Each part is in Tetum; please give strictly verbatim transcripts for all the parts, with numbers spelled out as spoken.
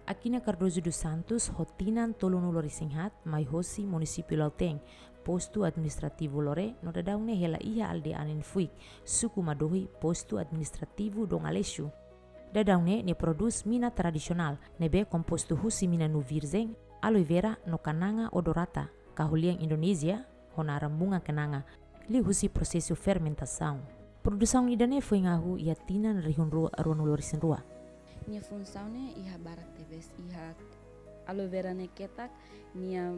Aquino Cardoso dos Santos ho tinan tolunulu-resin-haat, mai hosi munisípiu Lautém, postu administrativu Loré, no daudaun ne'e hela iha aldeia Anin Fuik, suku Madohi, postu administrativu Dom Aleixo. Daudaun ne'e nia prodús mina tradisionál, ne'ebé kompostu husi mina-nuu virjen, aloe vera no kananga odorata, ka ho lian Indonézia ho naran bunga kenanga, liuhusi prosesu fermentasaun. Produsaun ida-ne'e foin hahú iha tinan rihun rua ruanulu-resin-rua. Nia funsaun ne'e iha barak tebes, iha aloe vera ne'e ketak, nia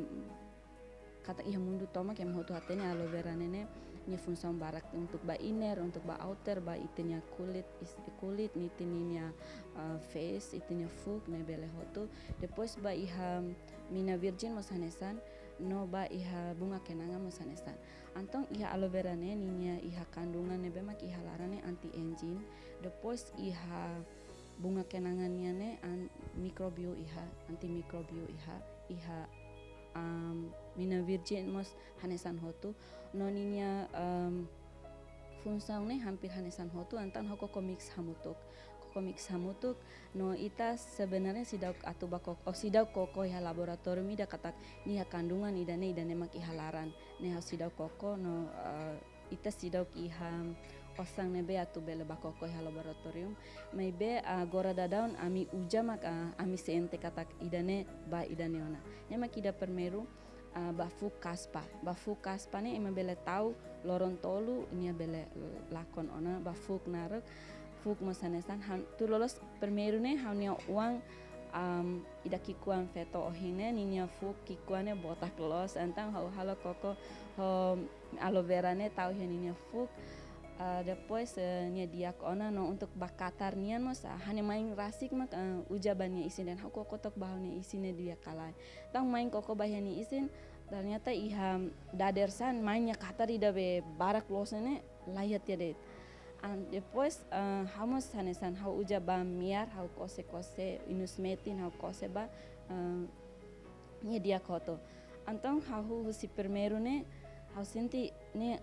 katak iha mundu tomak ema hotu hatene aloe vera ne'e, nia funsaun barak, untuk ba inner, untuk ba outer, ba ita-nia kulit, is-, kulit, ita-nia, ah, face, ita-nia fuuk ne'e bele hotu. Depois ba iha mina virjen mós hanesan, no ba iha bunga kenanga mós hanesan. Entaun iha aloe vera ne'e, ninia iha kandungan ne'ebé mak iha laran ne'e anti-aging. Depois iha bunga kenanga nian ne'e an-, mikróbiu iha, antimikróbiu iha, iha, am, mina virjen mós hanesan hotu. No ninia, am, funsaun ne'e hampir hanesan hotu, entaun ha'u koko mix hamutuk. Koko mix hamutuk, no ita sebenarnya seidauk atu ba koko, oh, seidauk koko iha laboratóriu ida katak nia iha kandungan ida-ne'e, ida-ne'e mak iha laran. Ne'e ha'u seidauk koko, no, eh, ita seidauk iha osan ne'ebé atu bele ba koko iha laboratóriu. Maibé, ah, agora daudaun ami uza mak, ah, ami sente katak ida-ne'e ba ida-ne'e ona. Ne'e mak ida primeiru, ah, ba fuuk kaspa. Ba fuuk kaspa ne'e ema bele tau loron tolu, nia bele lakon ona, ba fuuk naruk, fuuk mós hanesan han-, tuir loloos primeiru ne'e ha'u-nia oan, am, ida ki'ikoan feto ohin ne'e, ninia fuuk ki'ikoan ne'e botak loos, entaun ha'u halo koko ho aloe vera ne'e tau iha ninia fuuk. Ah, depois, eh, nia di'ak ona no untuk ba katar nian mós, ah, ha'u-nia main rasik mak, eh, uza ba nia isin dehan ha'u koko took ba ha'u-nia isin ne'e di'ak ka lae. Entaun main koko ba iha nia isin, ternyata iha dadeer-saan main nia katar ida be barak loos ne'e, la iha tiha de'it. Ah, depois, eh, ha'u mós hanesan ha'u uza ba mear, ha'u kose-kose, inus metin, ha'u kose ba, eh, nia di'ak hotu. Entaun ha'u husi primeiru ne'e, ha'u sente ne'e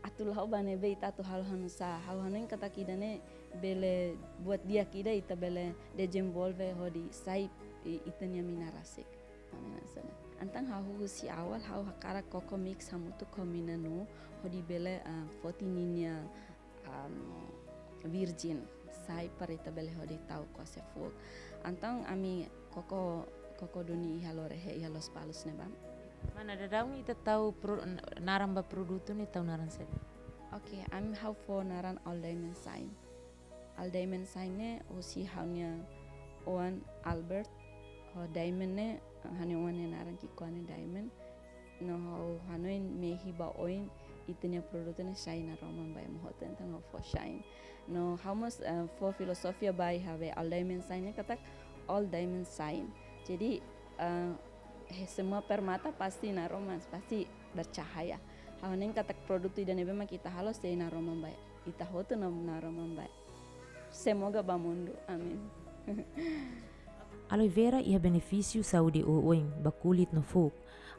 atu la'o ba ne'ebé ita atu halo hanusá. Ha'u hanoin katak ida-ne'e bele buat di'ak ida ita bele dezenvolve hodi sai i-, ita-nia mina rasik. Ami nasana. Entaun ha'u husi awal ha'u hakarak koko mix hamutuk ho mina-nuu hodi bele, ah, foti ninia, am, virjen sai para ita bele hodi tau kose fuuk. Entaun ami koko, koko duni iha Lorehe, iha Lospalos ne'ebá. Mana daudaun ita tau pro-, naran ba produtu ne'e tau naran saida? Oke, ami ha'u fó naran All Diamond Shine. All Diamond Shine ne'e husi ha'u-nia oan Albert, ho Diamond ne'e, ha'u-nia oan nia naran ki'ikoan ne'e Diamond. No ha'u hanoin mehi ba oin ita-nia produtu ne'e shine naroman ba ema hotu, entaun ha'u fó shine. No ha'u mós, eh, fó filozofia ba iha be All Diamond Shine ne'e katak all diamond shine. Jadi, eh, he-, semua permata pasti naroman, pasti bercahaya. Ha'u hanoin katak produtu ida ne'ebé mak ita halo sei naroman ba ita hotu no naroman ba semoga ba mundu. Amin. Aloe vera iha benefísiu saúde oioin ba kulit no fuuk.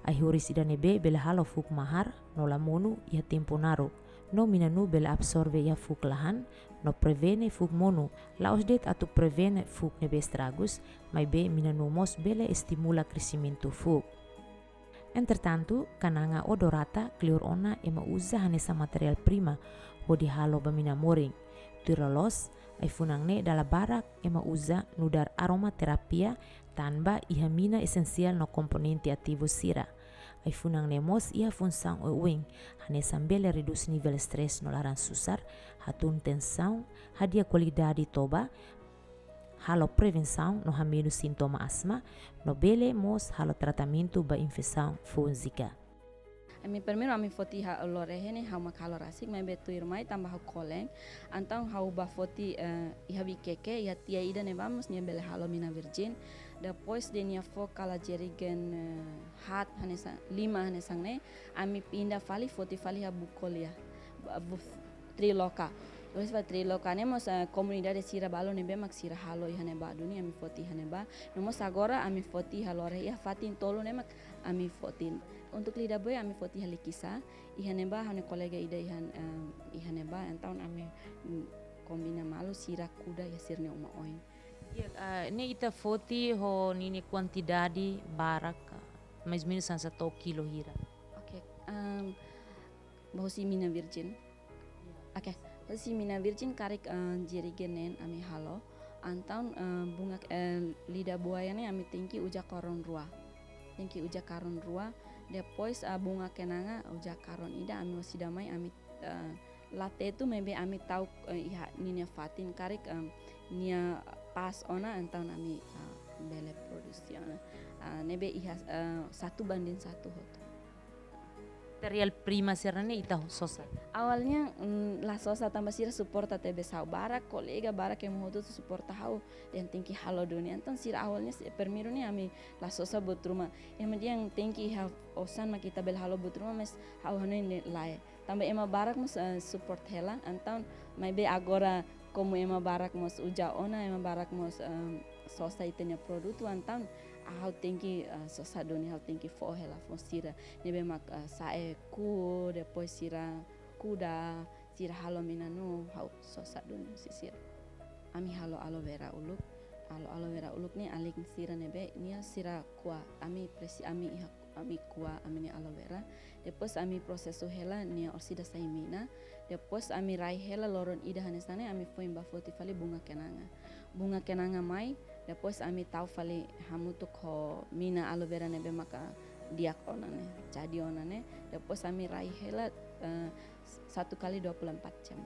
Ai-horis ida ne'ebé bele halo fuuk mahar no la monu iha tempu naruk. No mina-nuu bele absorve iha fuuk lahan, no prevene fuuk monu, la'ós de'it atu prevene fuuk ne'ebé estragus, maibé mina-nuu mós bele estimula kresimentu fuuk. Entretantu, kananga odorata kleur ona ema uza hanesan materiál prima hodi halo ba mina-morin. Tuir loloos, ai-funan ne'e dala barak ema uza nu'udar aromaterapia tanba iha mina esensiál no komponente ativu sira. Ai-funan ne'e mós iha funsaun oioin, hanesan bele redús nivel estrés no laran susar, hatún tensaun, hadi'a kualidade toba, halo prevensaun no hamenus sintoma asma, no bele mós halo tratamentu ba infesaun fúnjika. Ami primeiru ami foti iha Lorehe ne'e ha'u mak halo rasik, maibé tuirmai tanba ha'u kolen, entaun ha'u bá foti, eh, iha Viqueque, iha tia ida ne'ebá mós nia bele halo mina virjen. Depois de nia fó kala jerigen, eh, haat hanesan, lima hanesan ne'e, ami pinda fali, foti fali iha Bukolia. Ba-, bu-, Triloka. Terus ba Triloka ne'e mós, eh, komunidade sira balu ne'ebé mak sira halo iha ne'ebá duni ami foti iha ne'ebá. No mós agora ami foti iha Lorehe iha fatin tolu ne'e mak ami foti. Untuk lidaboy ami foti iha Likisá, iha ne'ebá ha'u-nia kolega ida iha, eh, iha ne'ebá, entaun ami, mm, kombina malu sira kuda iha sira-nia uma oin. Di'ak, ah, ne'e ita foti ho ninia kuantidade barak, ah, mais ou menus hanesan to'o kilo hira? Oke, em, ba husi mina virjen. Oke, husi mina virjen karik, eh, jerrycan neen ami halo. Entaun, eh, bunga, eh, lidah buaya ne'e ami tenke uza karón rua. Tenke uza karón rua. Depois, eh, bunga kenanga uza karón ida, ami orsida mai, ami, eh, la tetu, maibé ami tau, eh, iha ninia fatin karik, em, nia pas ona, entaun ami, eh, bele produksi ona. Eh, ne'ebé iha, eh, satu banding satu hotu. Materiál prima sira-ne'e ita sosa? Awalnya, mm, la sosa tanba sira suporta tebes ha'u. Barak kolega, barak ema hotu suporta ha'u. Dehan tenke halo duni. Entaun sira awalnya se-, primeiru ne'e ami la sosa buat ruma. Ema dehan tenke iha osan mak ita bele halo buat ruma, mas ha'u hanoin ne'e lae. Tanba ema barak mós, eh, support hela. Entaun maibé agora komu ema barak mós uza ona, ema barak mós, em, sosa ita-nia produtu, entaun, ah, ha'u tenke, eh, sosa duni, ha'u tenke fó hela fó sira. Ne'ebé mak, eh, sa'e ku'u, depois sira kuda, sira halo mina noa, ha'u sosa duni husi sira. Ami halo aloe vera uluk, halo aloe vera uluk ne'e alin sira ne'ebé, nia sira ko'a, ami presi-, ami iha, ami ko'a, ami-nia aloe vera. Depois ami prosesu hela nia orsida sai mina. Depois ami rai hela loron ida hanesan ne'e ami foin bá foti fali bunga kenanga. Bunga kenanga mai, depois ami tau fali hamutuk ho mina aloe vera ne'ebé maka di'ak ona ne'e, jadi ona ne'e. Depois ami rai hela, eh, satu kali dua puluh empat jam.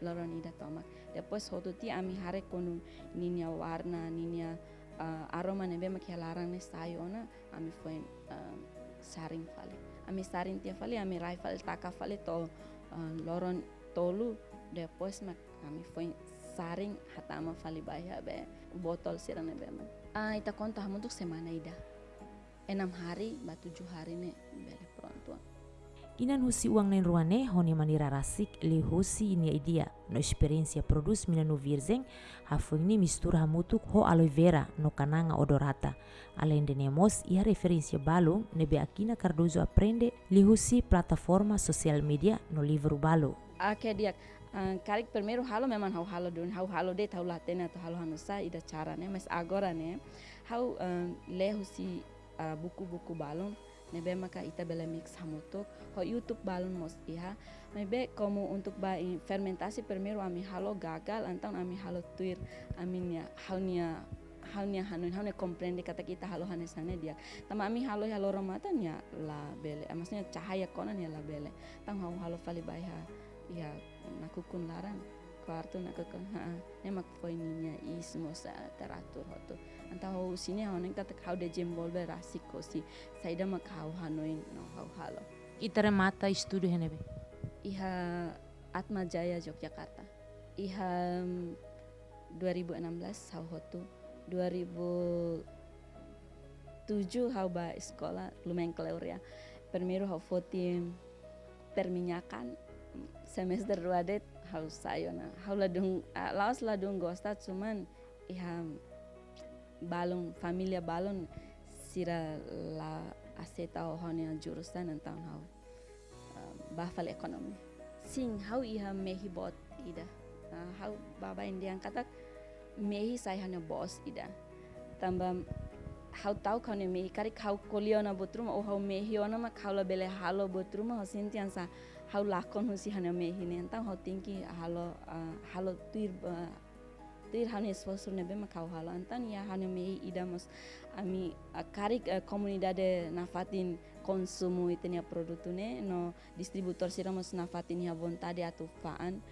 Loron ida tomak. Depois hotu tiha ami haree kuandu ninia warna, ninia, eh, aroma ne'ebé mak iha laran ne'e sai ona, ami foin, eh, saring fali. Ami saring tiha fali, ami rai fali, taka fali to'o, eh, loron tolu, depois mak ami foin saring hatama fali ba iha be botol sira ne'ebé mak. Ah, ita konta hamutuk semana ida. Enam hari, ba tujuh hari ne'e bele prontu. Inan husi oan na'in-rua ne'e ho nia maneira rasik liuhusi nia ideia no esperiénsia produs mina noa virjen, hafoin ne'e mistura hamutuk ho aloe vera no kananga odorata. Aleinde ne'e mós iha referénsia balun ne'ebé Aquina Cardoso aprende liuhusi plataforma sosiál média no livru balu. Oke, di'ak. Ah, karik primeiru halo memang ha'u halo duni, ha'u halo de'it, ha'u la hatene atu halo hanu'usá, ida cara ne'e, mas agora ne'e, ha'u, ah, lee husi, ah, buku-buku balun, ne'ebé maka ita bele mix hamutuk, ho YouTube balun mós iha. Maibé komu untuk ba i-, fermentasi primeiru ami halo gagal, entaun ami halo tuir, ami-nia, ha'u-nia, ha'u-nia hanoin, ha'u-nia komprende katak ita halo hanesan ne'e di'ak. Tanba ami halo iha loron-matan nia labele, ah, maksudnya cahaya kona nia labele. Entaun ha'u halo fali ba iha, iha nakukun laran, kuartu nakukun, ha, ne'e mak foin ninia iis mós, ah, teratur hotu. Entaun ha'u sini ha'u hanoin katak ha'u dezenvolve rasik hosi saida mak ha'u hanoin no ha'u halo. Ita remata estudu iha ne'ebé? Iha Atma Jaya, Yogyakarta. Iha, mm, dua ribu enam belas ha'u hotu. Dua ribu tujuh ha'u ba eskola, lumayan kleur ya. Primeiru ha'u foti perminyakan, semester dua de'it ha'u sai ona. Ha'u ladún, ah, la'ós ladún gosta, cuman iha balun, família balun sira la aseita ha'u-nia jurusan, entaun ha'u, ah, ba fali ekonomia. Sin, ha'u iha mehi boot ida. Ah, ha'u baibain dehan katak mehi sai ha'u-nia bos ida. Tanba ha'u ta'uk ha'u-nia mehi, karik ha'u ko'alia ona buat ruma, ou ha'u mehi ona mak ha'u labele halo buat ruma, ha'u sente hanesan ha'u lakon husi ha'u-nia mehi ne'e. Entaun ha'u tenke halo, ah, halo tuir, ah, tuir ha'u-nia esforsu ne'ebé mak ha'u halo. Entaun iha ha'u-nia mehi ida mós ami, ah, karik, ah, komunidade nafatin konsumu ita-nia produtu ne'e, no distribuitór sira mós nafatin iha vontade atu fa'an.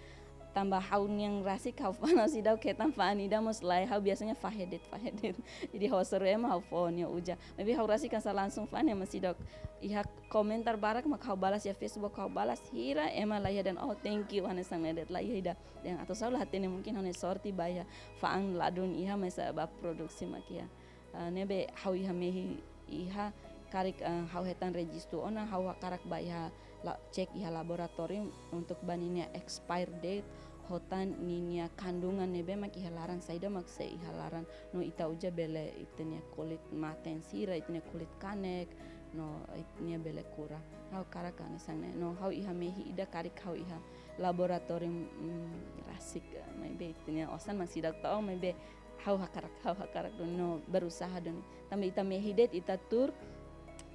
Tanba ha'u-nian rasik ha'u fa'an, ha'u seidauk hetan fa'an ida mós lae, ha'u biasanya fahe de'it, fahe de'it. Jadi ha'u hasoru ema ha'u fó nia uza. Maibé ha'u rasik hanesan langsung fa'an ema seidauk. Iha komentar barak mak ha'u balas, iha Facebook ha'u balas, hira ema laiha dehan, "Oh, thank you," hanesan ne'e de'it, laiha ida dehan, atu ha'u la hatene, mungkin ha'u-nia sorte ba iha fa'an ladún iha, mas, eh, ba produksi mak iha. Ah, ne'ebé ha'u iha mehi iha karik, ah, ha'u hetan rejistu ona, ha'u hakarak ba iha la-, cek iha laboratóriu untuk ba ninia expire date, ho tan ninia kandungan ne'ebé mak iha laran, saida mak sei iha laran, no ita uza bele ita-nia kulit maten sira, ita-nia kulit kanek, no ita-nia bele kura. Ha'u hakarak hanesan ne'e, no ha'u iha mehi ida karik ha'u iha laboratóriu, mm, rasik, eh, maibé ita-nia osan mak seidauk to'o, maibé Ha'u hakarak, ha'u hakarak duni no berusaha duni. Tanba ita mehi de'it, ita tuur,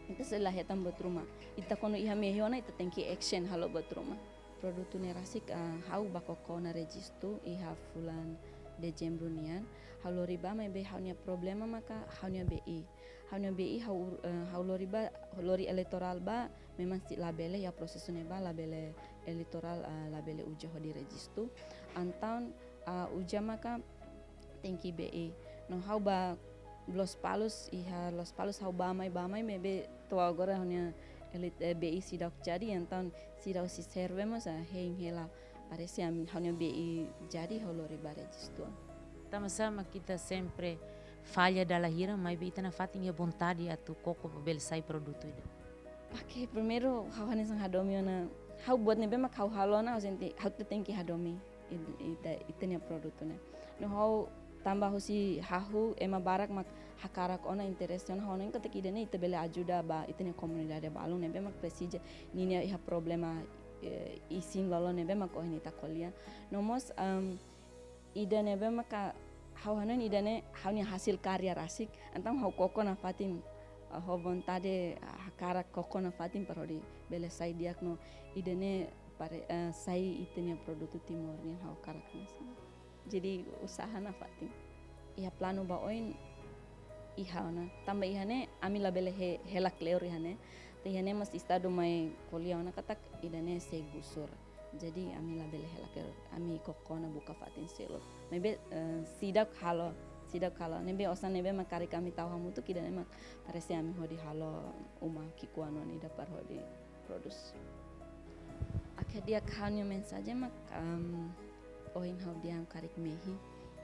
ita sei la hetan buat ruma. Ita kuandu iha mehi ona, ita tenke action halo buat ruma. Produtu ne'e rasik, ah, ha'u bá koko ona rejistu iha fulan Dezembru nian. Ha'u lori bá maibé ha'u-nia problema maka ha'u-nia B I. Ha'u-nia B I ha'u, eh, ha'u lori bá, lori eleitorál bá, memang sei labele, iha prosesu ne'ebá labele eleitorál, ah, labele uza hodi rejistu. Entaun, ah, uza maka tenke B I. No ha'u bá Lospalos, iha Lospalos ha'u bá mai, bá mai, maibé to'o agora ha'u-nia elit-, eh, B I seidauk jadi, entaun seidauk sei serve mós, ah, hein hela. Parese ami, ha'u-nia B I jadi, ha'u lori bá rejistu. Tanba sá mak ita sempre falla dala hira, maibé ita nafatin iha vontade atu koko ba bele sai produtu ida. Oke, primeiru ha'u hanesan hadomi ona. Ha'u buat ne'ebé mak ha'u halo ona, ha'u sente, ha'u tenke hadomi. It-, ita, ita-nia produtu ne'e. No ha'u tanba husi hahú ema barak mak hakarak ona, interese ona, ha'u hanoin katak ida-ne'e ita bele ajuda ba ita-nia komunidade balun ne'ebé mak presiza, ninia iha problema, eh, isin-lolon ne'ebé mak ohin ita ko'alia. No mós, em, ida ne'ebé maka ha'u hanoin ida-ne'e ha'u-nia hasil karya rasik, entaun ha'u koko nafatin, eh, ho vontade, ah, hakarak koko nafatin para hodi bele sai di'ak no ida-ne'e pare-, eh, sai ita-nia produtu Timor nian ha'u hakarak hanesan. Jadi usaha nafatin. Iha planu ba oin iha ona. Tanba iha ne'e ami labele he-, hela kleur iha ne'e. Te iha ne'e mós Estadu mai ko'alia ona katak ida-ne'e sei gusur. Jadi ami labele hela kleur, ami koko ona buka fatin seluk. Maibé, eh, seidauk halo, seidauk halo. Ne'ebé osan ne'ebé mak karik ami tau hamutuk ida-ne'e mak parese ami hodi halo uma ki'ikoan ida para hodi produs. Oke, di'ak, ha'u-nia mensajen mak, em, ohin ha'u dehan karik mehi,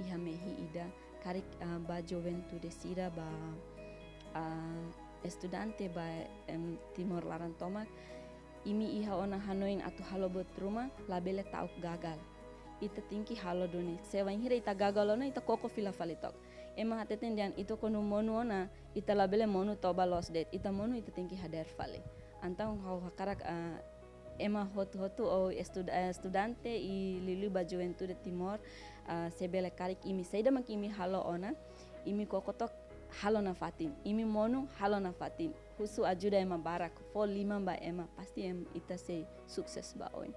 iha mehi ida, karik, eh, ba juventude sira, ba, eh, estudante, ba, em, Timor laran tomak, imi iha ona hanoin atu halo buat ruma, labele ta'uk gagal. Ita tenke halo duni. Se wainhira ita gagal ona, ita koko fila fali took. Ema hateten dehan ita kuandu monu ona, ita labele monu toba loos de'it. Ita monu, ita tenke hadeer fali. Entaun ha'u hakarak, ah, ema hotu-hotu ou estud-, eh, estudante i liuliu ba juventude Timor, ah, se bele karik imi saida mak imi halo ona, imi koko took halo nafatin. Imi monu halo nafatin. Husu ajuda ema barak, fó liman ba ema, pasti em-, ita sei sukses ba oin.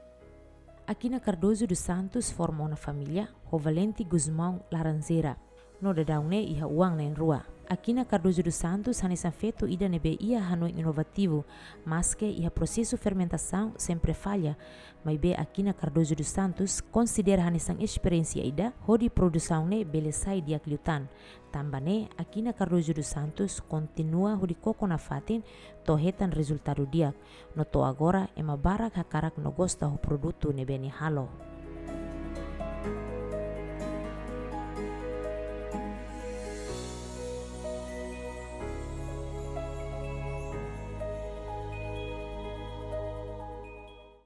Aquina Cardoso dos Santos forma ona família ho Valente Gusmão Laranjeira. No daudaun ne'e iha oan na'in-rua. Aquina Cardoso dos Santos hanesan feto ida ne'ebé iha hanoin inovativu, maske iha prosesu fermentasaun sempre falla, maibé Aquina Cardoso dos Santos konsidera hanesan esperiénsia ida hodi produsaun ne'e bele sai di'ak liután. Tanba ne'e, Aquina Cardoso dos Santos kontinua hodi koko nafatin to'o hetan rezultadu di'ak, no to'o agora ema barak hakarak no gosta ho produtu ne'ebé nia halo.